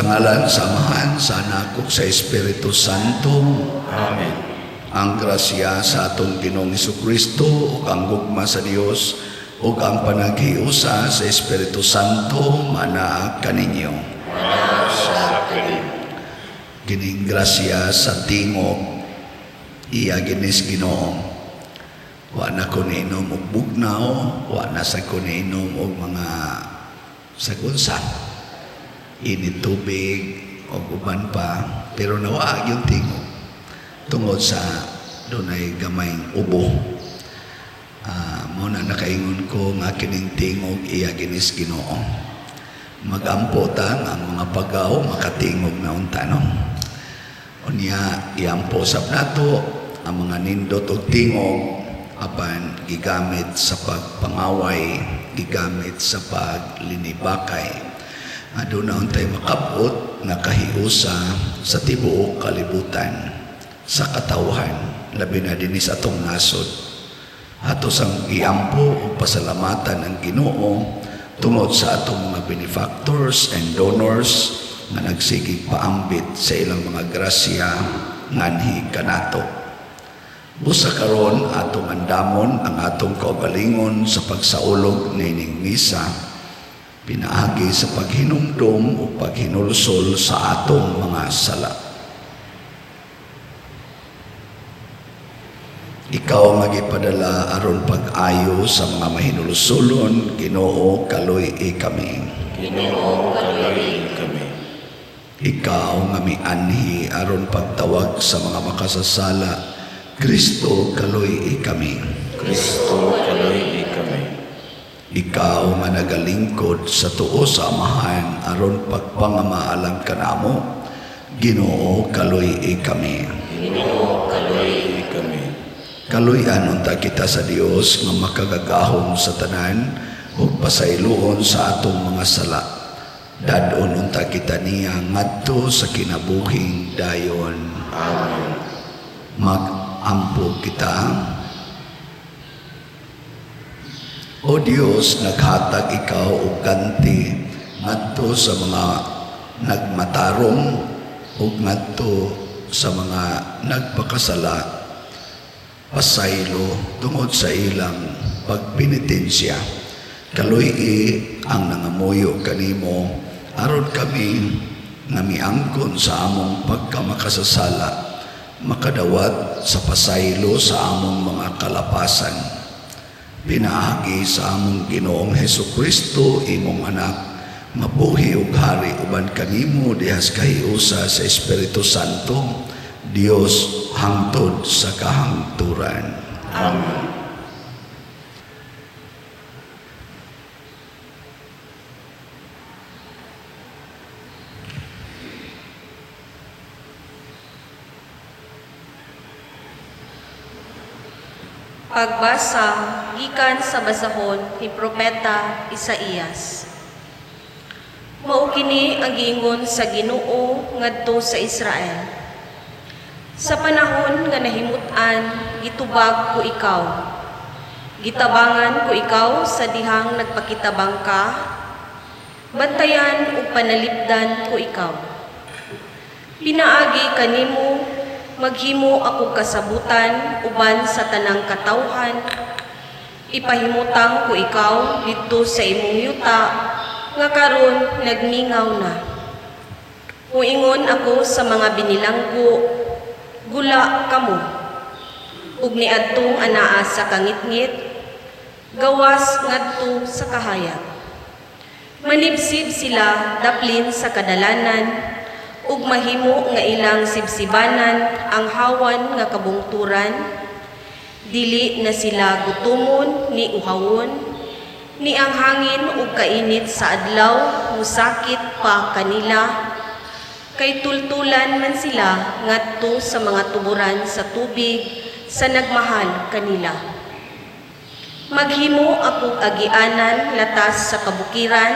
Sa ngalan sa Amahan, sa Anak ug sa Espiritu Santo. Amen. Ang grasya sa atong Ginoong Kristo ug ang gugma sa Dios ug ang panaghiusa sa Espiritu Santo manaa kaninyo. Sa kani. Kining grasya sa tingog iya ginis Ginoo. Wa na ko niinom og bugnaw, wa na sa ko niinom og mga sagunsa. Init tubig og uban pa, pero nawag yung tingog tungod sa dunay gamayng ubo. Mao na nakaingon ko nga kining tingog iya ginis Ginoo. Magampo ta nga ang mga pagaw makatingog na unta, no. Unya iampo sab nato ang mga nindot og tingog apan gigamit sa pagpangaway, gigamit sa paglinibakay. Aduna untay makabot nga kahiusa sa tibuok kalibutan, sa katawhan, labi na dinhi sa atong nasod. Ato sang iampo ug pasalamatan ang Ginoo tungod sa atong mga benefactors and donors nga nagsigig paambit sa ilang mga grasya nganhi kanato. Busa karon atong andamon ang atong kaugalingon sa pagsaulog nining misa pinaagi sa paghinumdom o paghinulsol sa atong mga sala. Ikaw nga gipadala aron pag-ayo sa mga mahinulsulon, Ginoo, kaluy-i kami. Ginoo, kaluy-i kami. Ikaw nga mianhi aron pagtawag sa mga makasasala, Kristo, kaluy-i kami. Kristo, kaluy-i kami. Ikaw nga nagalingkod sa tuo sa Amahan aron pagpangamaalang kanamo, Ginoo, kaluy-i kami. Ginoo, kaluy-i kami. Kaluy-an unta kita sa Dios nga makagagahom sa tanan ug pasayloon sa atong mga sala. Dad-on unta kita niya ngadto sa kinabuhing dayon. Amen. Mag-ampo kita. O Dios, naghatag ikaw og ganti ngadto sa mga nagmatarong ug ngadto sa mga nagpakasala, pasaylo tungod sa ilang pagpenitensya. Kaluy-i ang nangamuyo kanimo aron kami nga miangkon sa among pagkamakasasala, makadawat sa pasaylo sa among mga kalapasan. Pinaagi sa among Ginoong Hesukristo, imong anak, mabuhi ug hari uban kanimo dihas kahiusa sa Espiritu Santo, Dios hangtod sa kahangturan. Amen. Pagbasa gikan sa basahon ni Propeta Isaías. Mao kini ang giingon sa Ginoo ngadto sa Israel. Sa panahon nga nahimut-an, gitubag ko ikaw. Gitabangan ko ikaw sa dihang nagpakitabang ka. Bantayan ug panalipdan ko ikaw. Pinaagi kanimo, maghimo ako kasabutan uban sa tanang katawhan. Ipahimutang ko ikaw didto sa imong yuta nga karon nagmingaw na. Muingon ako sa mga binilanggo, gula kamo. Ug niadtong anaa sa kangitngit, gawas ngadto sa kahayag. Manibsib sila daplin sa kadalanan, ug mahimo nga ilang sibsibanan ang hawan nga kabungturan. Dili na sila gutumon ni uhawon, ni ang hangin ug kainit sa adlaw musakit pa kanila, kay tultulan man sila ngadto sa mga tuburan sa tubig sa nagmahal kanila. Maghimo akog agianan latas sa kabukiran,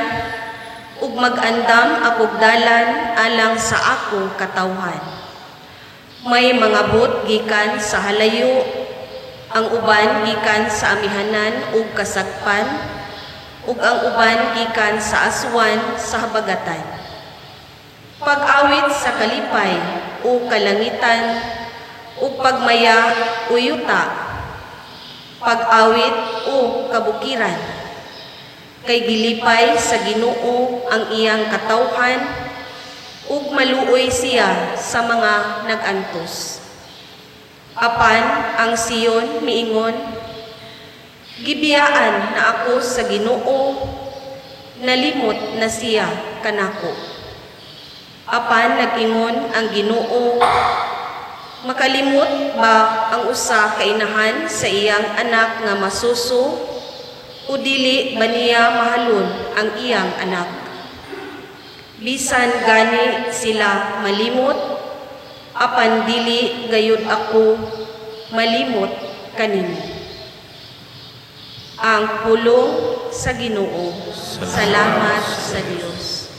ug mag-andam akog dalan alang sa akong katawhan. May mangabot gikan sa halayo, ang uban gikan sa amihanan ug kasagpan, ug ang uban gikan sa aswan sa habagatan. Pag-awit sa kalipay, o kalangitan, ug pagmaya, o yuta. Pag-awit, o kabukiran. Kay gilipay sa Ginoo ang iyang katawhan, ug maluoy siya sa mga nag-antos. Apan ang Sion miingon, "Gibiyaan na ako sa Ginoo, nalimot na siya kanako." Apan nag-ingon ang Ginoo, "Makalimot ba ang usa ka inahan sa iyang anak nga masuso o dili ba niya mahalon ang iyang anak? Bisan gani sila malimot, apan dili gayud ako malimot kanimo." Ang pulong sa Ginoo. Salamat sa Dios.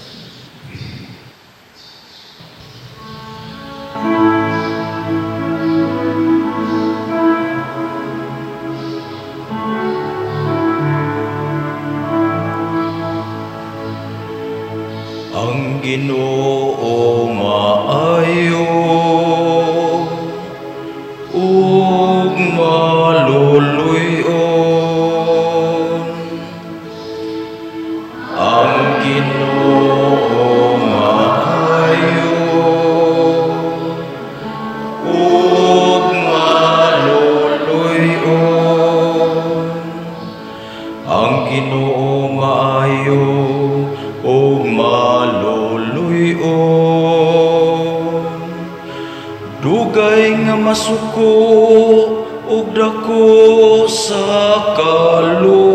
Ang Ginoo maayo ug maluluy-on. Ang Ginoo maayo ug maluluy-on. Ang Ginoo maayo ug maluluy-on. Dugay nga masuko ug dako sa kaluoy.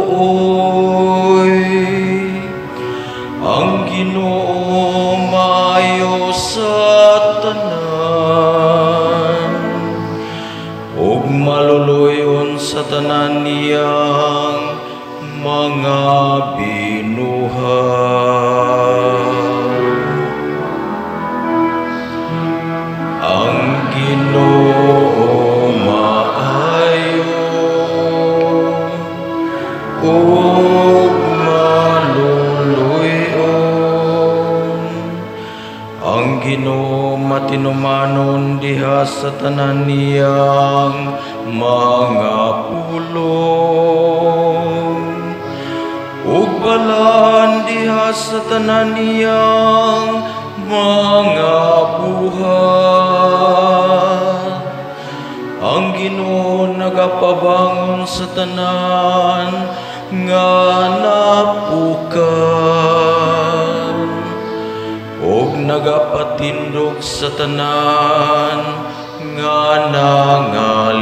Ang Ginoo maayo sa tanan ug maluluy-on sa tanan niyang mga binuhat. Ang Ginoo maayo ug maluluy-on. Ang Ginoo matinumanon diha sa tanan niyang mga pulong ug balaan diha sa tanan niyang mga buhat. Ang Ginoo nagapabangon sa tanan nga napukan ug nagapatindog sa tanan nga nangalipay.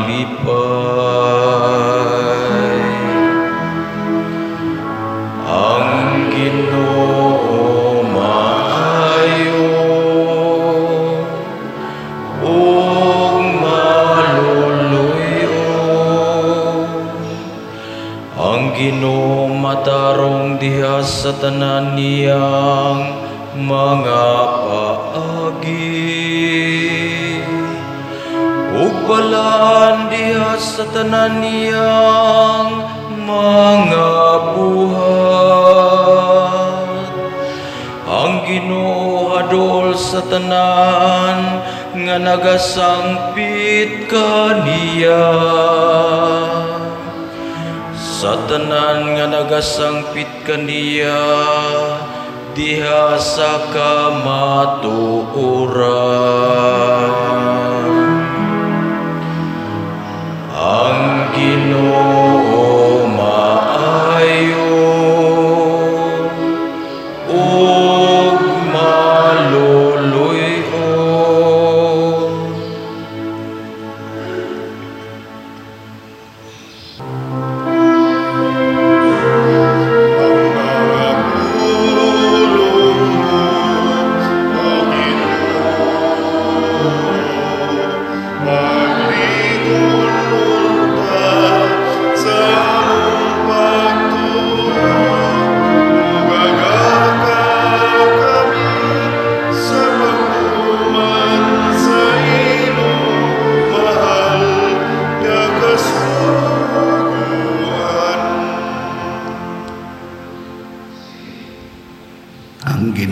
Ang Ginoo maayo ug maluluy-on. Ang Ginoo matarong diha sa tanan niyang mga paagi ug balaan diha sa tanan niyang mga buhat. Ang Ginoo haduol sa tanan nga nagasangpit kaniya. Sa tanan nga nagasangpit kaniya diha sa kamatuoran. Ang Ginoo maayo ug maluluy-on. Ang mga pulong mo, O Ginoo,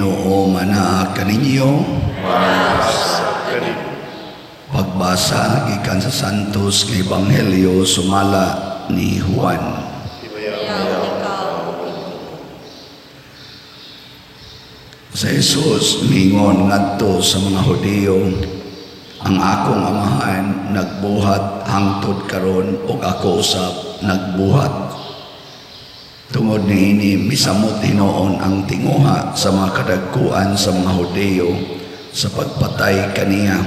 Ginoo manaa kaninyo. Pagbasa gikan sa Santos nga Ebanghelyo sumala ni Juan. Himayaon ikaw, O Ginoo. Sa Jesus mingon ngadto sa mga Hudiyo, "Ang akong Amahan nagbuhat hangtod karon ug ako usab nagbuhat." Tungod niini, misamot hinuon ang tinguha sa mga kadagkuan sa mga Hudiyo sa pagpatay kaniya.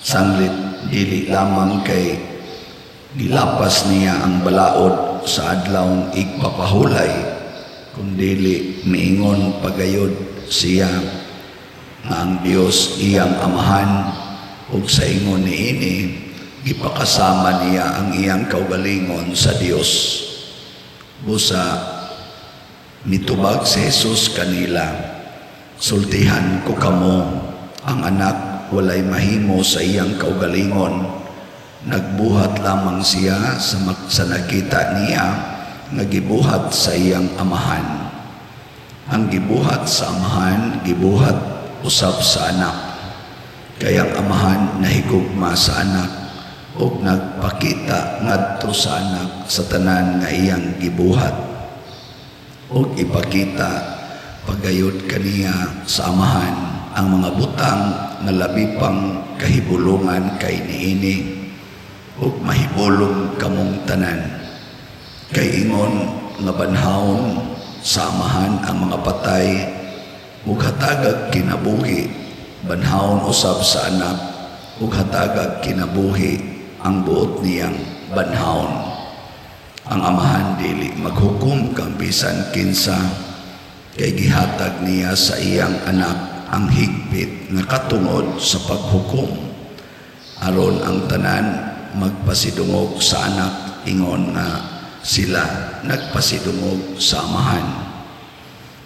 Sanglit dili lamang kay gilapas niya ang balaod sa Adlawng Igpapahulay, kundili miingon pagayod siya nga ang Dios iyang Amahan, ug sa ingon niini gipakasama niya ang iyang kaugalingon sa Dios. Busa mitubag si Jesus kanila, "Sultihan ko kamo, ang Anak walay mahimo sa iyang kaugalingon. Nagbuhat lamang siya sa nakita niya nga gibuhat sa iyang Amahan. Ang gibuhat sa Amahan, gibuhat usab sa Anak. Kay ang Amahan nahigugma sa Anak ug nagpakita ngadto sa Anak sa tanan nga iyang gibuhat. Ug ipakita pagayod kaniya sa Amahan ang mga butang nga labi pang kahibulungan kay niini, ug mahibulong kamong tanan. Kay ingon nga banhawon sa Amahan ang mga patay ug hatagag kinabuhi, banhawon usab sa Anak ug hatagag kinabuhi ang buot niyang banhawon. Ang Amahan dili maghukom kang bisan kinsa, kay gihatag niya sa iyang Anak ang higpit nga katungod sa paghukom, aron ang tanan magpasidungog sa Anak ingon nga sila nagpasidungog sa Amahan.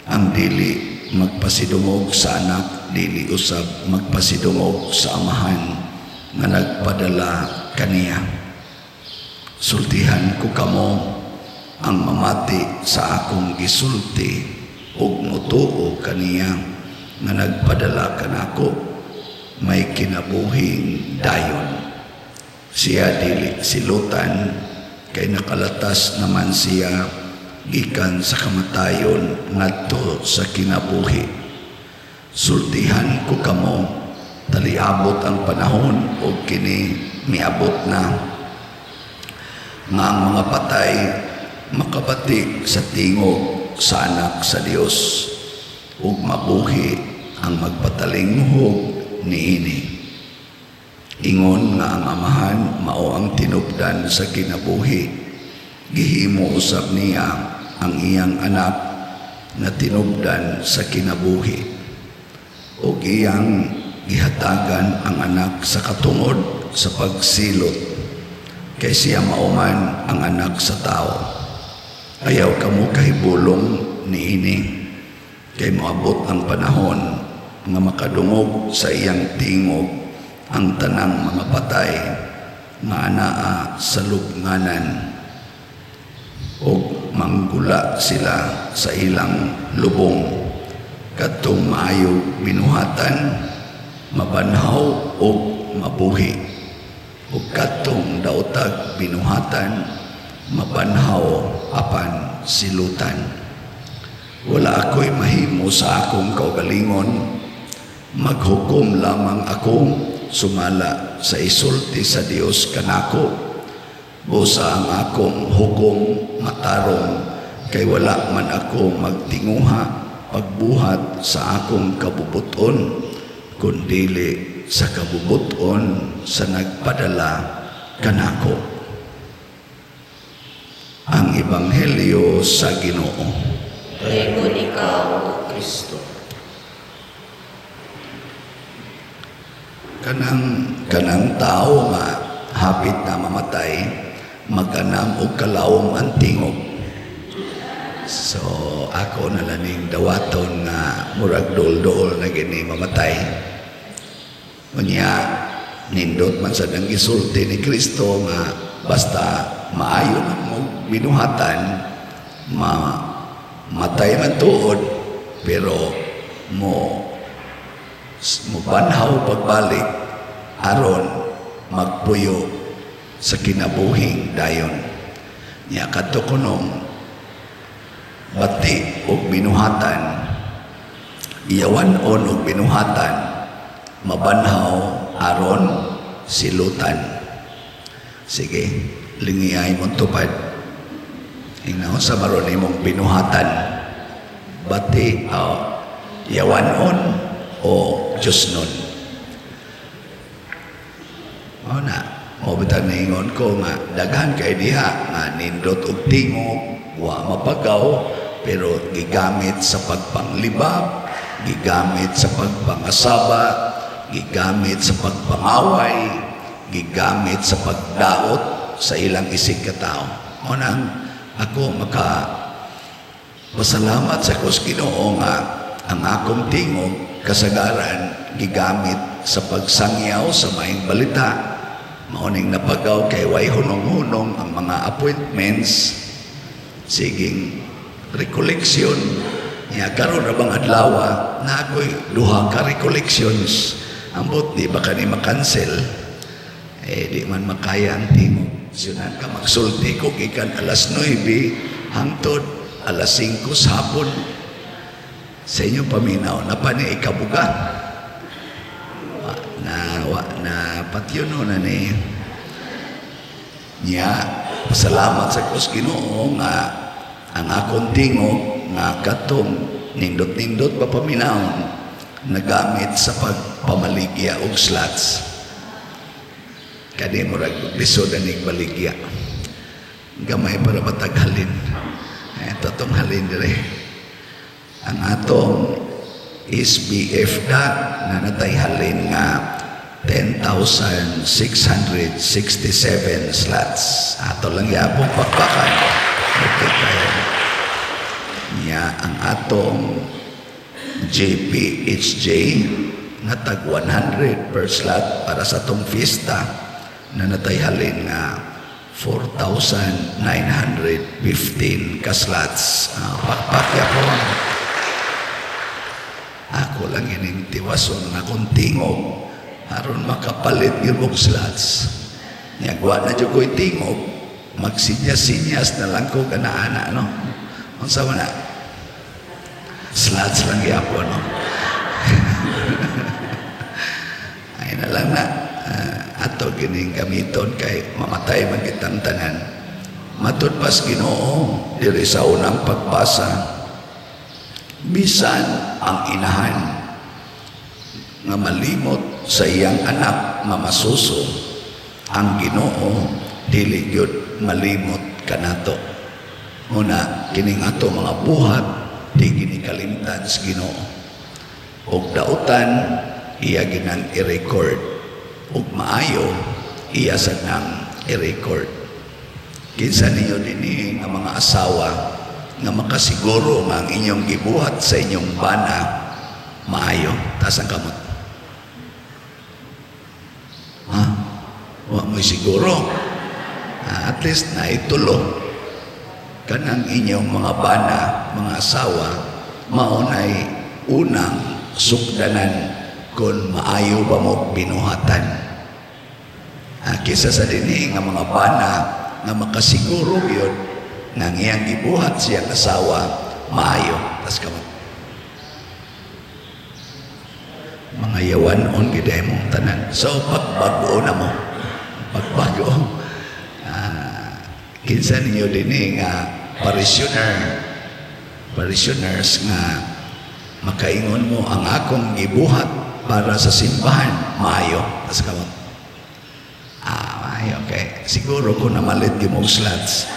Ang dili magpasidungog sa Anak, dili usab magpasidungog sa Amahan nga nagpadala kaniya. Sultihan ko kamo, ang mamati sa akong gisulti ug motuo kaniya nga nagpadala kanako, may kinabuhing dayon. Siya dili silutan, kay nakalatas naman siya gikan sa kamatayon ngadto sa kinabuhi. Sultihan ko kamo, taliabot ang panahon ug kini miabot na nga ang mga patay makabati sa tingog sa Anak sa Dios ug mabuhi ang magpatalinghog niini. Ingon nga ang Amahan mao ang tinubdan sa kinabuhi, gihimo usab niya ang iyang Anak nga tinubdan sa kinabuhi. Ug iyang gihatagan ang Anak sa katungod sa pagsilot, kay siya mao man ang Anak sa Tao. Ayaw kamo kahibulong niini, kay moabot ang panahon nga makadungog sa iyang tingog ang tanang mga patay nga anaa sa lubnganan ug manggula sila sa ilang lubong. Kadtong maayo binuhatan, mabanhaw ug mabuhi, ug kadtong daotag binuhatan, mabanhaw apan silutan. Wala ako'y mahimo sa akong kaugalingon. Maghukom lamang ako sumala sa isulti sa Dios kanako. Busa ang akong hukom matarong, kay wala man ako magtinguha pagbuhat sa akong kabubuton, kundili sa kabubuton sa nagpadala kanako." Ang Ebanghelyo sa Ginoo. Daygon ikaw, O Kristo. Kanang tao nga hapit na mamatay, mag-anam og kalawom ang tingog. So ako na lang ning dawaton nga murag duol-duol na gini mamatay. Unya nindot man sad ang gisulti ni Kristo nga basta maayo na mo binuhatan, ma matay man tuod, pero Mo mubanhaw pagbalik aron magpuyo sa kinabuhing dayon. Nya kadto kunong bati og binuhatan, iyawan-on og binuhatan, mabanhaw aron silutan. Sige, lingiyay mong tupad. Ingnaon sa maron imong binuhatan, bati o yawan-on o Diyos nun. O na, mao bitang naingon ko nga daghan kay diha nga nindot og tingog, wa mapagaw, pero gigamit sa pagpanglibab, gigamit sa pagpangasaba, gigamit sa pagpangaway, gigamit sa pagdaot sa ilang isig katao. Mao nang ako maka pasalamat sa kos Ginoo nga ang akong tingog kasagaran gigamit sa pagsangyaw sa maayong balita. Mao ning napagaw kay way hunong-hunong ang mga appointments, siging recollection. Nya karon ra bang adlaw na ako'y duha ka recollections. Ambot di ba kani makancel? Eh di man makaya ang tingog. Sunan ka magsulti ko gikan alas 9 hangtod alas 5 sa hapon. Sa inyong paminaw, napa ni ikabuga. Wa na, wa na patyon no na ni. Nya, pasalamat sa Diyos Ginoo nga ang akong tingog nga katong nindot-nindot pa paminawon nagamit sa pagpamaligya og slots. Kani murag lisod aning baligya. Gamay para mataghalin. Eh, totong halin dire. Ang atong SBF da na natay halin nga 10,667 slots. Ato lang yapong pakpakan. Okay kayo. Niya ang atong JPHJ nga tag 100 per slot para sa atong fiesta na natay halin nga 4,915 ka slots. Pakpak yapon. Ako lang ining tiwason nga akong tingog aron makapalit gyud og slots. Nya wa na jud ko'y tingog, magsinyas-sinyas na lang ko kana-ana, no. Unsa man na? Slots lang gyapon, no. Ay na lang na. Ato gining gamiton kay mamatay man kitang tanan. Matud pas Ginoo diri sa unang pagbasa, bisan ang inahan nga malimot sa iyang anak nga masuso, ang Ginoo dili gyud malimot kanato. Una kining ato mga buhat di gini kalimtan sa Ginoo. Og dautan iya ginang i-record, ug maayo iya sa nang i-record. Kinsa ninyo dinhi nga mga asawa nga makasiguro nga ang inyong gibuhat sa inyong bana maayo? Taas ang kamot. Ha? Wa mo'y siguro. Ah, at least na itulo kanang inyong mga bana, mga asawa, maunay unang sukdanan kung maayo ba mo binuhatan. Ah, kisa sa dinhi nga mga bana nga makasiguro yun nga ang iyang gibuhat siyang asawa maayo? Tas kamot. Mga yawan on gid mong tanan. So pagbag-o na mo. Pagbag-o. Kinsa ninyo dinhi nga parishioner, parishioners nga makaingon mo ang akong gibuhat para sa simbahan maayo? Tas kamot. Ah, ay, okay. Siguro ko namalit gyud mo slots.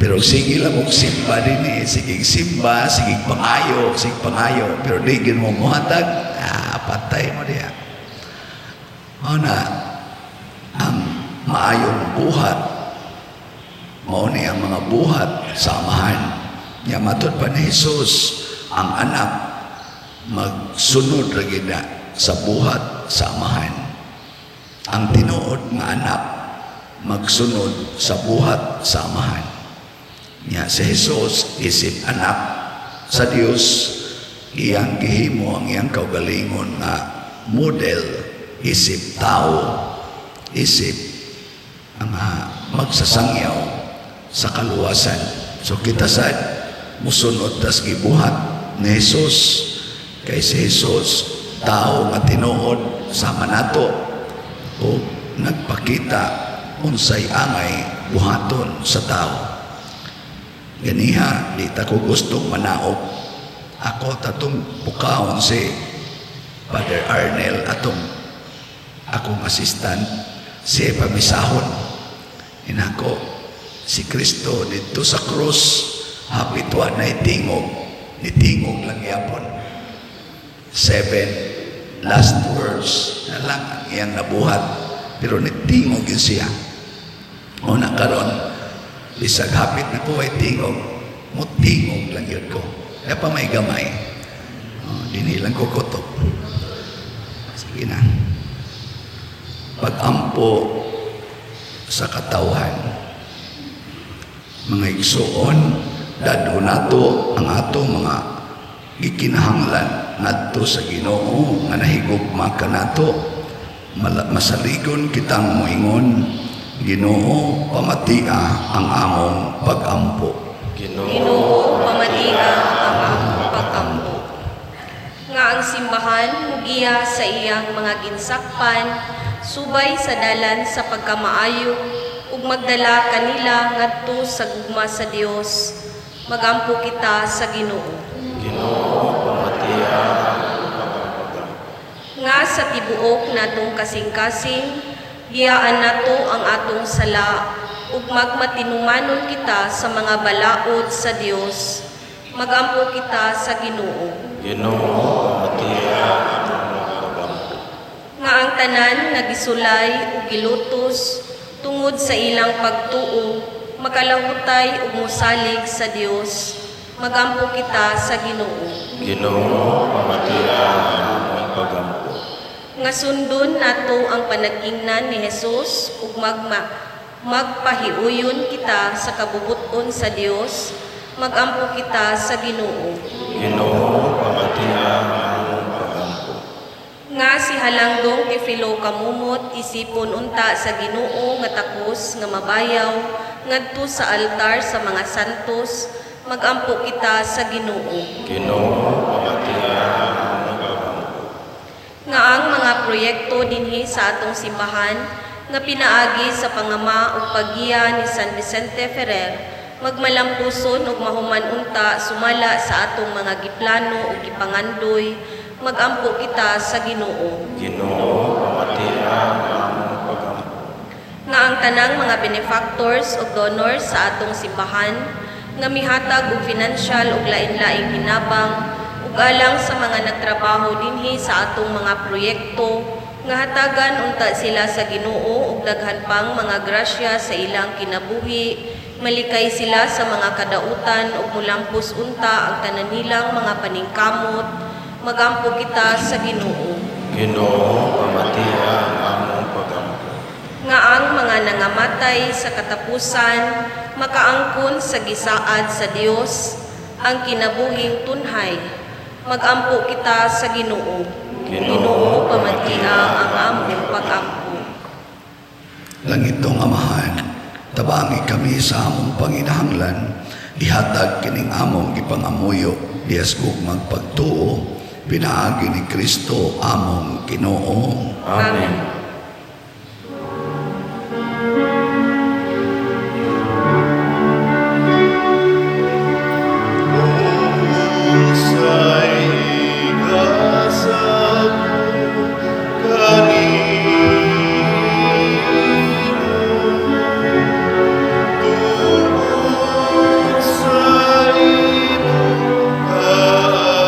Pero sige lang og simba din eh. Sige simba, sige pangayo, sige pangayo. Pero di gyud mo muhatag, patay mo diya. Mao na, ang maayong buhat, mao ni ang mga buhat sa amahan. Nya matud pa ni Jesus, ang anak magsunod ra gyud na sa buhat sa amahan. Ang tinuod nga anak magsunod sa buhat sa amahan. Nya si Jesus isip anak sa Dios. Iyang gihimo ang iyang kaugalingon nga model isip tao, isip ang magsasangyaw sa kaluwasan. So kita sad musunod tas gibuhat ni Jesus, kay si Jesus tao nga tinuod sama nato o nagpakita unsay angay buhaton sa tao. Ganiha, di ta ko gustong manaog. Ako tatong pukawon si Father Arnel, atong akong assistant, si pamisahon. Inako, si Kristo dito sa krus, hapit wa na itingog, nitingog lang yapon. Seven last words na lang ang iyang nabuhat, pero nitingog yun siya. Una karon, bisag hapit na ko ay tingog, mutingog lang yun ko. Kaya pa may gamay. Oh, dini lang ko kutob. Sige na. Pag-ampo sa katawhan. Mga igsuon, dad-on nato ang ato mga gikinahanglan ngadto sa Ginoo nga nahigugma kanato. Masaligon kitang moingon, "Ginoo, pamatia ang among pag-ampo." Ginoo, Ginoo, pamatia ang among pag-ampo. Nga ang simbahan mugiya sa iyang mga ginsakpan subay sa dalan sa pagkamaayo ug magdala kanila ngadto sa gugma sa Dios. Magampo kita sa Ginoo. Ginoo, pamatia ang among pag-ampo. Nga sa tibuok natong kasing-kasing, biyaan nato ang atong sala ug magmatinumanon kita sa mga balaod sa Dios. Magampo kita sa Ginoo. Ginoo, pamatia ang among pag-ampo. Nga ang tanan nga gisulay ug gilutos tungod sa ilang pagtuo makalahutay ug mosalig sa Dios. Magampo kita sa Ginoo. Ginoo, pamatia ang among pag-ampo. Nga sundon nato ang panag-ingnan ni Jesus ug magpahiuyon kita sa kabubut-on sa Dios. Magampo kita sa Ginoo. Ginoo, pamatia ang among pag-ampo. Nga si Halangdong Teofilo Camomot isipon unta sa Ginoo nga takos nga mabayaw ngadto sa altar sa mga santos. Magampo kita sa Ginoo. Ginoo, pamatia ang among pag-ampo. Nga ang mga proyekto dinhi sa atong simbahan nga pinaagi sa pangama ug paggiya ni San Vicente Ferrer magmalampuson ug mahuman unta sumala sa atong mga giplano ug gipangandoy. Magampo kita sa Ginoo. Ginoo, pamatia ang among pag-ampo. Nga ang tanang mga benefactors ug donors sa atong simbahan nga mihatag og financial ug lain-laing hinabang ug alang sa mga nagtrabaho dinhi sa atong mga proyekto nga hatagan unta sila sa Ginoo og daghan pang mga grasya sa ilang kinabuhi, malikay sila sa mga kadautan ug mulampos unta ang tanan nilang mga paningkamot. Magampo kita sa Ginoo. Ginoo, pamatia ang among pag-ampo. Nga ang mga nangamatay sa katapusan makaangkon sa gisaad sa Dios ang kinabuhing tunhay. Magampo kita sa Ginoo. Ginoo, Pamatia ang among pag-ampo. Langitong Amahan, tabangi kami sa among panginahanglan, ihatag kining among gipangamuyo, diyas gugmag pagtuo, pinaagi ni Kristo among Ginoo. Amen. Unsay igasab kanimo tungod sa imong kaayo?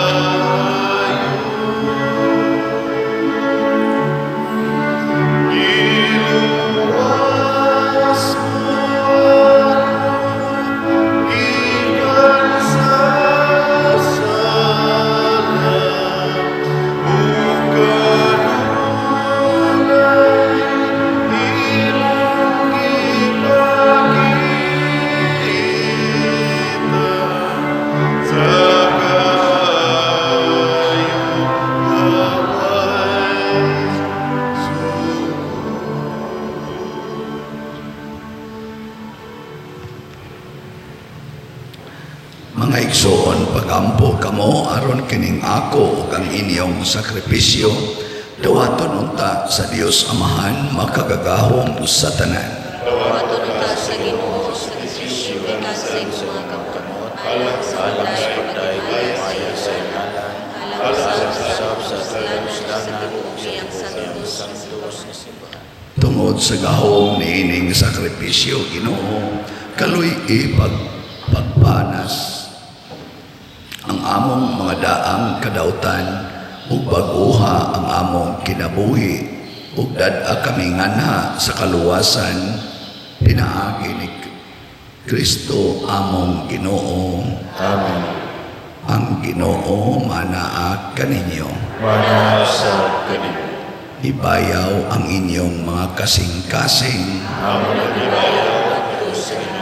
Mga igsoon, pagampo kamo aron kining ako ug ang inyong sakripisyo dawaton unta sa Dios Amahan makagagahom sa tanan. Dawaton unta sa Ginoo sa sakripisyo gikan sa imong mga kamot alang sa Alang sa pagdayeg pagdayeg himaya himaya sa sa imong ngalan, alang alang sa usab sa kasalanan sa kasalanan tibuok ug sa iyang tibuok santos iyang nga santos simbahan. nga simbahan. Tungod sa gahom niining sakripisyo, Ginoo, kaluy-i pagpanas ang among mga daang kadautan ug bag-oha ang among kinabuhi ug dad-a kami nganha sa kaluwasan pinaagi ni Kristo among Ginoo. Amen. Ang Ginoo manaa kaninyo. Manaa sa kanimo. Ibayaw ang inyong mga kasing-kasing. Among gibayaw Ngadto sa Ginoo.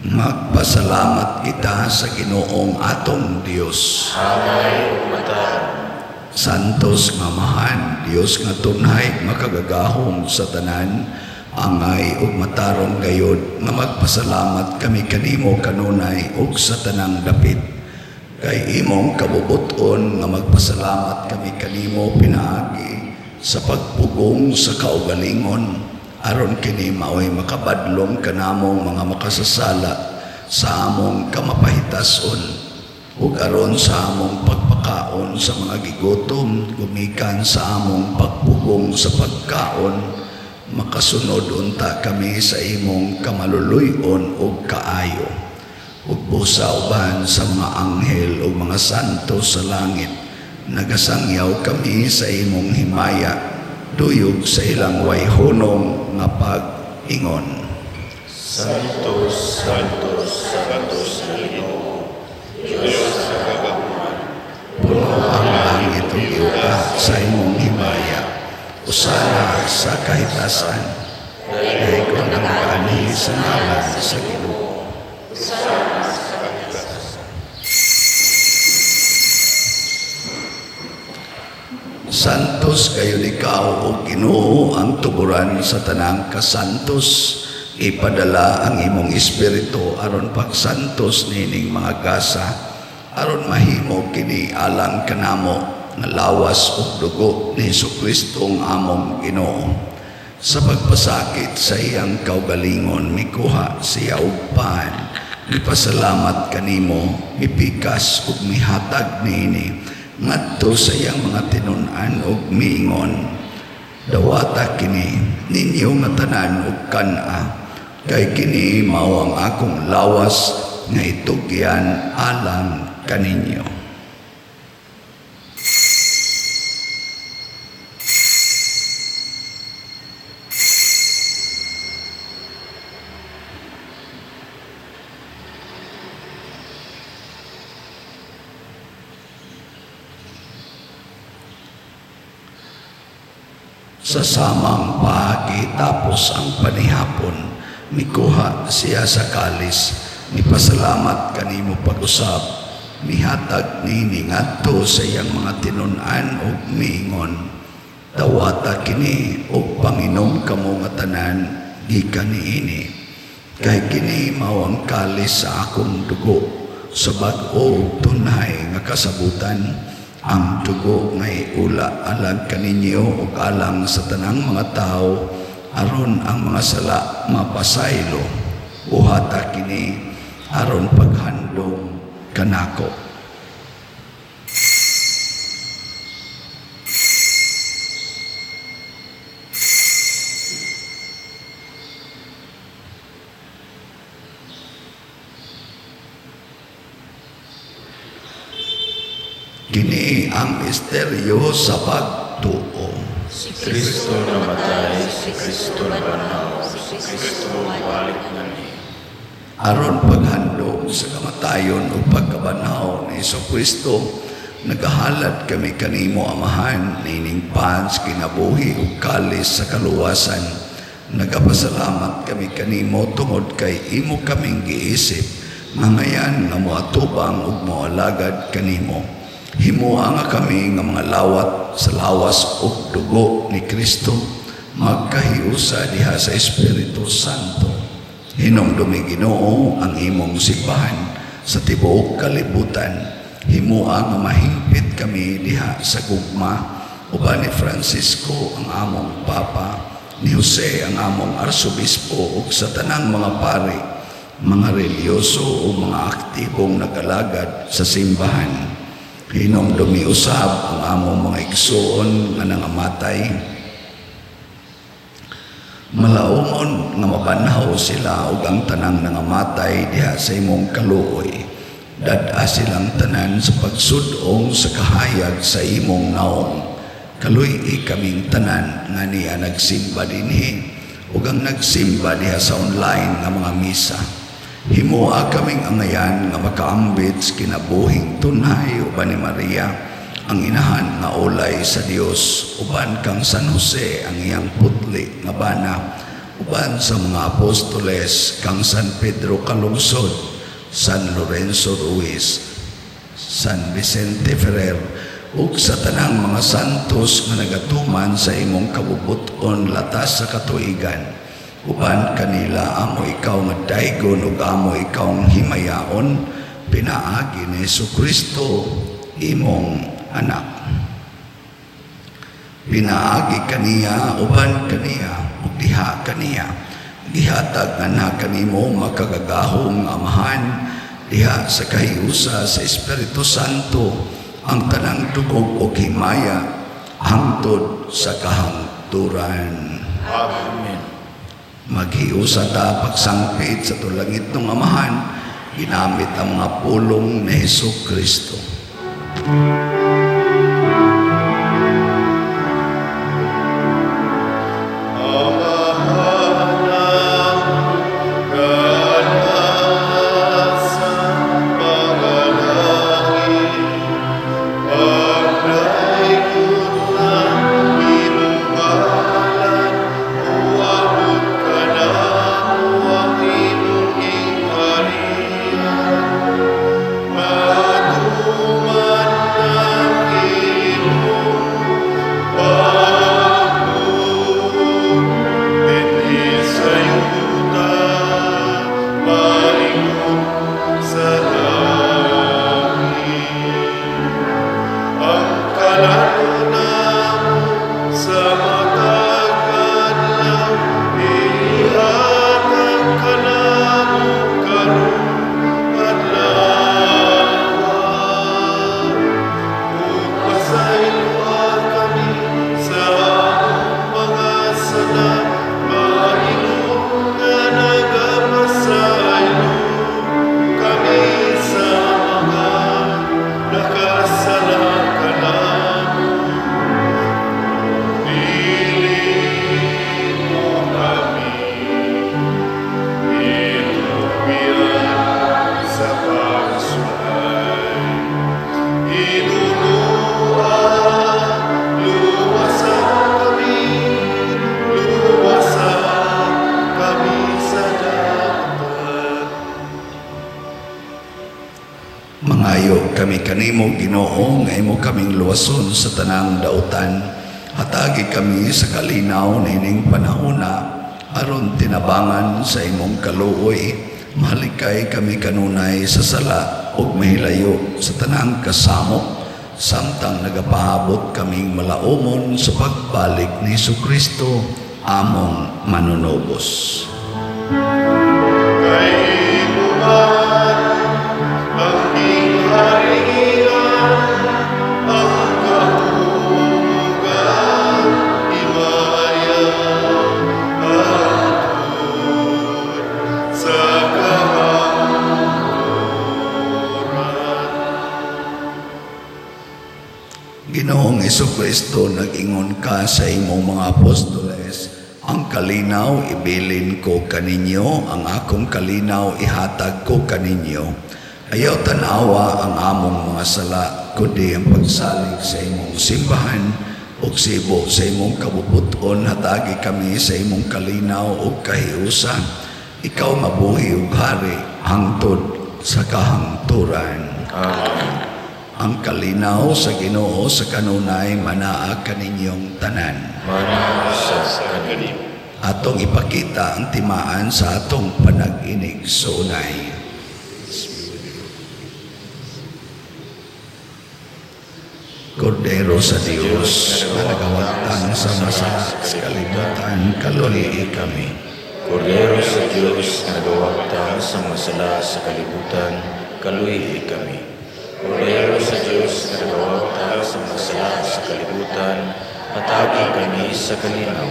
Magpasalamat kita sa Ginoong atong Dios. Angay ug matarong. Santos nga Amahan, Dios nga tunhay makagagahom sa tanan, angay ug matarong gayod nga magpasalamat kami kanimo kanunay ug sa tanang dapit. Kay imong kabubut-on nga magpasalamat kami kanimo pinaagi sa pagpugong sa kaugalingon aron kini maoy makabadlong kanamong mga makasasala sa among kamapahitason ug aron sa among pagpakaon sa mga gigutom gumikan sa among pagpugong sa pagkaon, makasunod unta kami sa imong kamaluluy-on ug kaayo, ug busa uban sa mga anghel ug mga santo sa langit nagasangyaw kami sa imong himaya duyog sa ilang way hunong nga pag-ingon. Santo, Santo, Santo sa Ginoo, Dios sa kagahuman. Puno ang langit ug yuta sa imong himaya. Hosana sa kahitasan. Dayon ang nagaanhi sa ngalan sa Ginoo. Hosana sa kahitasan. Santos kayo ikaw o Ginoo, ang tuburan sa tanang kasantos. Ipadala ang imong espiritu aron pagsantos nining mga gasa, aron mahimo kini alang kanamo nga lawas ug dugo ni Hesukristo ang among Ginoo. Sa pagpasakit sa iyang kaugalingon, mikuha siya og pan, mipasalamat kanimo, mipikas ug mihatag niini ngadto sa iyang mga tinun-an ug miingon: "Dawata kini ninyo nga tanan ug kan-a, kay kini mao ang akong lawas nga itugyan alang kaninyo." Sa samang paagi, tapos ang panihapon, mikuha siya sa kalis, mipasalamat kanimo pag-usab, mihatag niini ngadto sa iyang mga tinun-an ug miingon: "Dawata kini ug panginom kamo nga tanan gikan niini, kay kini mao ang kalis sa akong dugo sa bag-o ug tunhay nga kasabutan, ang dugo nga iula alang kaninyo ug alang sa tanang mga tawo aron ang mga sala mapasaylo. Buhata kini aron paghandom kanako." Kini ang misteryo sa pagtuo. Si Si Kristo namatay, si Kristo nabanhaw, si Kristo balik nganhi. Aron paghandom sa kamatayon ug pagkabanhaw ni Kristo, nagahalad kami kanimo, Amahan, nining pan sa kinabuhi ug kalis sa kaluwasan. Nagapasalamat kami kanimo tungod kay imo kaming giisip mangayan nga moatubang ug moalagad kanimo. Himoa nga kami nga mga lawat sa lawas ug dugo ni Kristo magkahiusa diha sa Espiritu Santo. Hinumdumi, Ginoo, ang imong simbahan. sa tibuok kalibutan. Himua nga mahingpit kami diha sa gugma uban ni Francisco ang among Papa, ni Jose ang among Arsobispo ug sa tanang mga pari, mga relihiyoso o mga aktibong nagalagad sa simbahan. Hinumdumi usab ang among mga igsoon nga nangamatay. Malaumon nga mabanhaw sila ug ang tanang nangamatay diha sa imong kaluoy. Dad-a silang tanan sa pagsud-ong sa kahayag sa imong naong. Kaluy-i kaming tanan nga niya nagsimba dinhi ug ang nagsimba diha sa online nga mga misa. Himoa kaming angayan nga makaambit sa kinabuhing tunhay uban ni Maria, ang inahan nga ulay sa Dios, uban kang San Jose ang iyang putli nga bana, uban sa mga apostoles kang San Pedro Calungsod, San Lorenzo Ruiz, San Vicente Ferrer, ug sa tanang mga santos nga nagatuman sa imong kabubut-on latas sa katuigan. Uban kanila amo ikaw nga daygon ug amo ikaw himayaon pinaagi ni Kristo imong anak. Pinaagi kaniya, uban kaniya, ug diha kaniya, gihatag nga kanimo makagagahom nga Amahan diha sa kahiusa sa Espiritu Santo ang tanang dungog ug himaya hangtod sa kahangturan. Amen. Maghiusa ta pagsangpit sa atong langitnong Amahan ginamit ang mga pulong ni Hesus Kristo. Amahan nga nasa mga langit, pagdaygon ang imong ngalan, moabot kanamo ang imong gingharian. Matuman ang imong pagbuot dinhi sa yuta, maingon sa langit. Ang kalanon namo sa matag adlaw, ihatag kanamo karong adlaw. Ug pasayloa kami sa among mga sala, maingon nga nagapasaylo kami sa mga nakasala kanamo. Dili mo kami itugyan sa pagsulay. Hinumduma, luwasa kami, luwasa kami sa dautan. Mangayo kami kanimo, Ginoo, nga imo kaming luwason sa tanang dautan. Hatagi kami sa kalinaw niining panahona aron tinabangan sa imong kaluoy, mahalikay kami kanunay sa sala ug mahilayo sa tanang kasamok samtang nagapaabot kaming malaumon sa pagbalik ni Kristo among manunubos. Kay imo man ang gingharian, ang gahom ug ang himaya, hangtod sa kahangturan. Ginoong Kristo, nag-ingon ka sa imong mga apostoles, "Ang kalinaw ibilin ko kaninyo, ang akong kalinaw ihatag ko kaninyo." Ayaw tanawa ang among mga sala, kundi ang pagsalig sa imong simbahan, ug sibo sa imong kabubut-on, hatagi kami sa imong kalinaw ug kahiusa. Ikaw mabuhi ug hari hangtod sa kahangturan. Amen. Ang kalinaw sa Ginoo sa kanunay manaa kaninyong tanan. Manaa sa kanimo. Atong ipakita ang timaan sa atong panag-inigsoonay. Kordero sa Dios, nga nagawagtang sa masala sa kalibutan, kaluyi kami. Kordero sa Dios nga nagawagtang sa mga sala sa kalibutan, kaluyi kami. Kordero sa Dios nga nagawagtang sa mga sala sa kalibutan, hatagi kami sa kalinaw.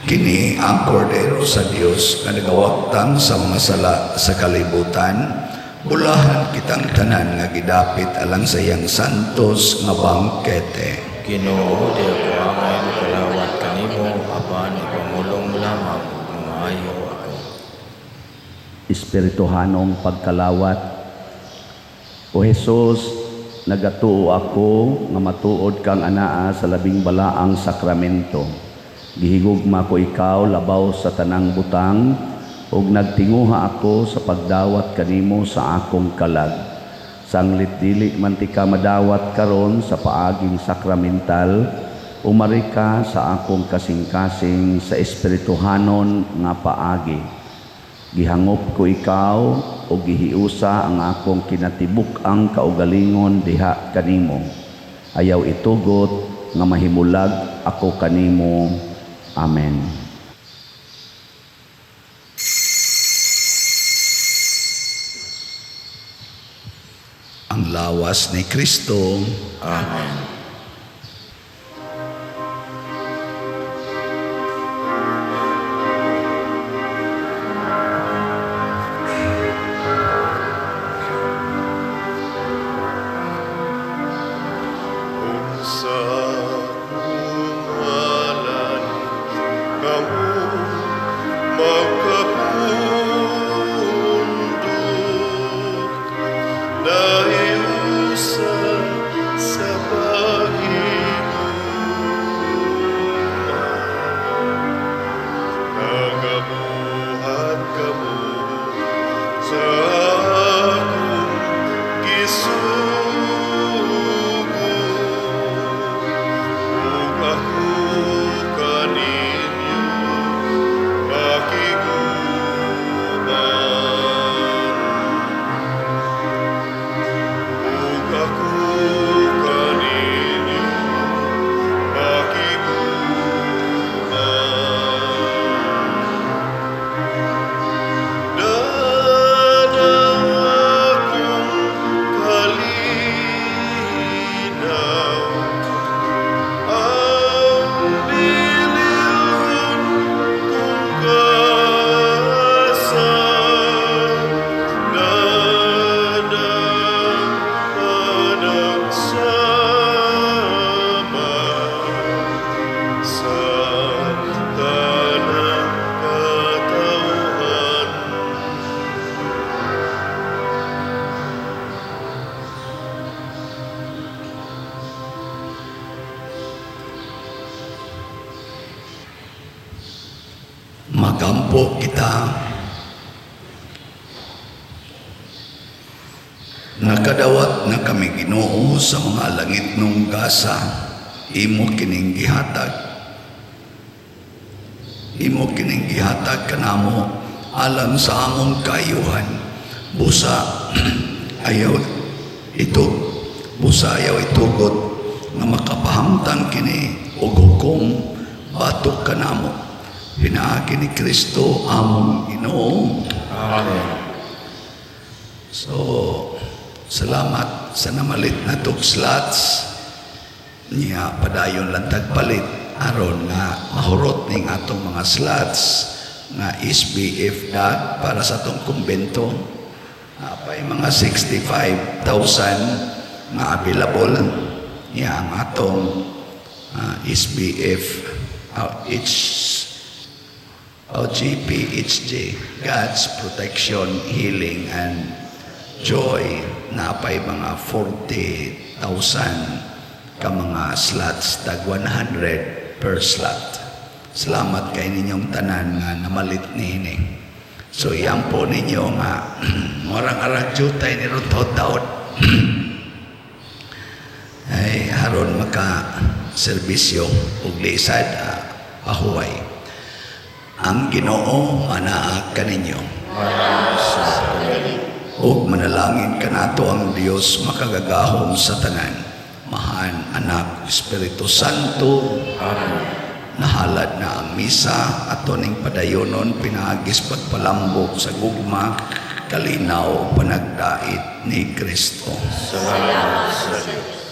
Kini ang Kordero sa Dios nga nagawagtang sa mga sala sa kalibutan, bulahan kitang tanan nga gidapit alang sa iyang santos nga bangkete. Ginoo, di ako angay mokalawat kanimo, apan ipamulong mo lamang ug mamaayo ako. Espirituhanong pagkalawat. O Hesus, nagatuo ako nga matuod kang anaa sa labing balaang sakramento. Gihigugma ko ikaw labaw sa tanang butang ug nagtinguha ako sa pagdawat kanimo sa akong kalag. Sanglit dili man tika madawat karon sa paaging sakramental, umari ka sa akong kasing-kasing sa espirituhanon nga paagi. Gihangop ko ikaw o gihiusa ang akong kinatibuk-ang kaugalingon diha kanimo. Ayaw itugot nga mahimulag ako kanimo. Amen. Ang lawas ni Kristo. Amen. Unsa kung ngalan kamo magkapundok, nahiusa sa paghigugma. Nagabuhat kamo sa akong gisugo, ug ako kaninyo makiguban. Ug ako kaninyo makiguban. Dada akong kalinaw, ang bililhon kong gasa, dada panagsama sa tanang katawhan. Magampo kita. Nakadawat na kami, Ginoo, sa mga langitnong gasa. Imo kining gihatag. Imo kining gihatag kanamo alang sa among kaayuhan. Busa ayaw itugot nga makapahamtang kini og hukom batok kanamo. Pinaagi ni Kristo among Ginoo. Amen. So, salamat sa namalit na tog slots niya. Padayon lang tagpalit aron nga mahurot ning atong mga slots nga SBF dag para sa atong kumbento. Apay mga 65,000 nga available niya ang atong SBF H o GPHJ, God's Protection, Healing and Joy, na pay mga 40,000 ka mga slots, tag 100 per slot. Salamat kay ninyong tanan nga namalit niini. So iyan po ninyo nga morang arang jutay ni ron taon. Ay haron maka serbisyo ug lisad pahuway. Ang Ginoo manaa kaninyo. Manaa sa Ug Manalangin kanato ang Dios makagagahom sa tanan. Amahan, Anak, Espiritu Santo. Amen. Nahalad na ang misa ato ning padayonon pinaagis pagpalambok sa gugma, kalinaw, panagdait ni Kristo. Salamat sa Diyos.